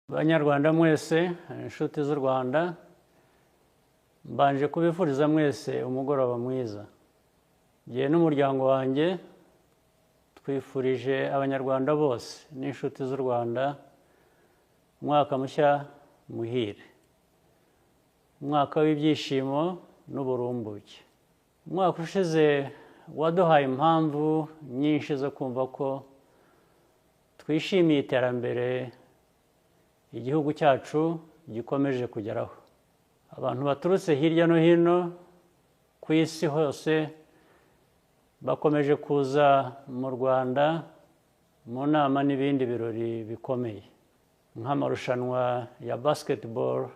Banyarwanda mwese, inshuti z'u Rwanda, mbanje kubifuriza mwese umugoroba mwiza. Jye n'umuryango wanjye twifurije Abanyarwanda bose n'inshuti z'u Rwanda umwaka mushya muhire, umwaka w'ibyishimo n'uburumbuke. Umwaka ushize waduhaye impamvu nyinshi zo kumva ko twishimiye iterambere igihugu cyacu gikomeje kugeraho. Abantu baturutse hirya no hino ku isi hose bakomeje kuza mu Rwanda mu nama n'ibindi birori bikomeye nk'amarushanwa ya Basketball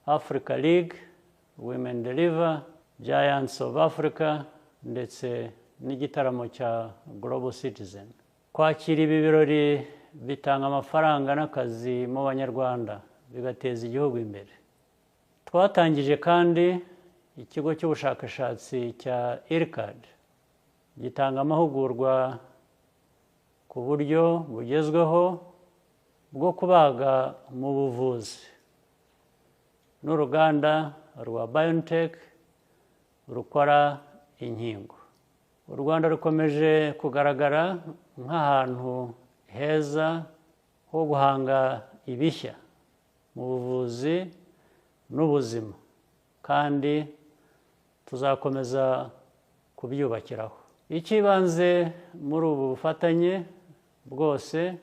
Africa League, Women Deliver, Giants of Africa ndetse n'igitaramo cya Global Citizen. Kwakira ibi birori bitanga amafaranga n'akazi mu Banyarwanda, bigateza igihugu imbere. Twatangije kandi ikigo cy'ubushakashatsi cya IRCAD gitanga amahugurwa ku buryo bugezweho bwo kubaga mu buvuzi, n'uruganda rwa BioNTech rukora inkingo. U Rwanda rukomeje kugaragara nk'ahantu heza ho guhanga ibishya mu buvuzi n'ubuzima, kandi tuzakomeza kubyubakiraho. Icy'ibanze muri ubu bufatanye bwose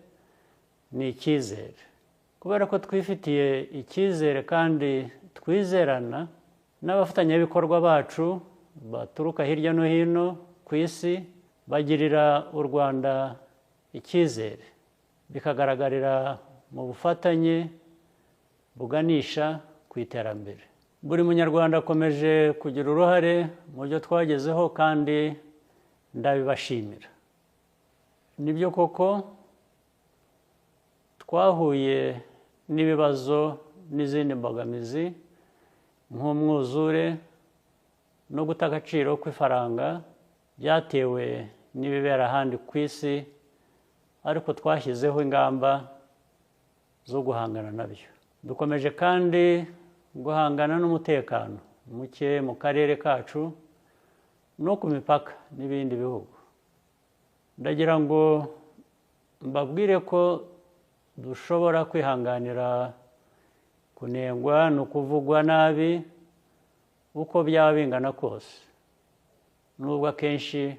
ni icyizere. Kubera ko twifitiye icyizere kandi twizerana n'abafatanyabikorwa bacu baturuka hirya no hino ku isi, bagirira u Rwanda icyizere, bikagaragarira mu bufatanye buganisha ku iterambere. Buri Munyarwanda akomeje kugira uruhare mu byo twagezeho kandi ndabibashimira. Nibyo koko twahuye n'ibibazo n'izindi mbogamizi nk'umwuzure no guta agaciro kw'ifaranga byatewe n'ibibera ahandi ku isi, ariko twashyizeho ingamba zo guhangana nabyo. Dukomeje kandi guhangana n'umutekano muke mu karere kacu no ku mipaka n'ibindi bihugu. Ndagira ngo mbabwire ko dushobora kwihanganira kunengwa no kuvugwa nabi uko byaba bingana kose, nubwo akenshi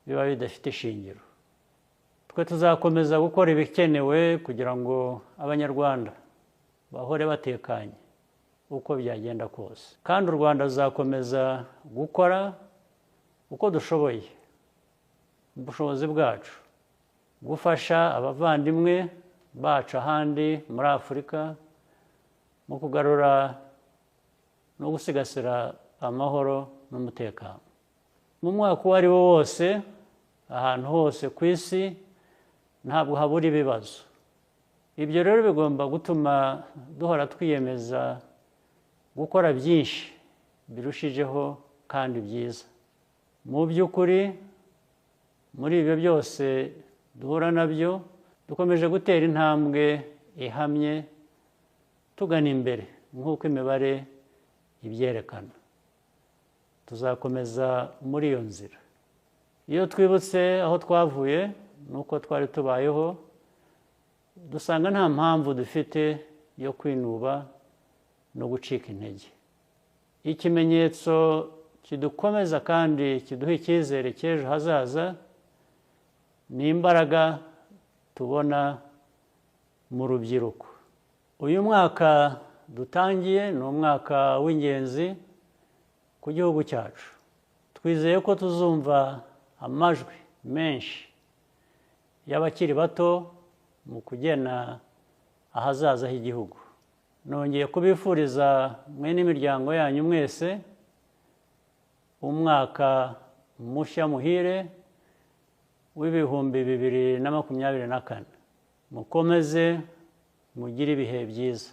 biba bidafite ishingiro. Twe tuzakomeza gukora ibikenewe kugira ngo Abanyarwanda bahore batekanye uko byagenda kose, kandi u Rwanda ruzakomeza gukora uko dushoboye mu bushobozi bwacu gufasha abavandimwe bacu ahandi muri Afurika mu kugarura no gusigasira amahoro n'umutekano. Mu mwaka uwo ari wo wose, ahantu hose ku isi ntabwo habura ibibazo. Ibyo rero bigomba gutuma duhora twiyemeza gukora byinshi birushijeho kandi byiza. Mu by'ukuri, muri ibyo byose duhura nabyo, dukomeje gutera intambwe ihamye tugana imbere nk'uko imibare ibyerekana. Tuzakomeza muri iyo nzira. Iyo twibutse aho twavuye n'uko twari tubayeho, dusanga nta mpamvu dufite yo kwinuba no gucika intege. Ikimenyetso kidukomeza kandi kiduha icyizere cy'ejo hazaza ni imbaraga tubona mu rubyiruko. Uyu mwaka dutangiye ni umwaka w'ingenzi ku gihugu cyacu. Twizeye ko tuzumva amajwi menshi y'abakiri bato mu kugena ahazaza h'igihugu. Nongeye kubifuriza mwe n'imiryango yanyu mwese umwaka mushya muhire w'2024. Mukomeze mugire ibihe byiza.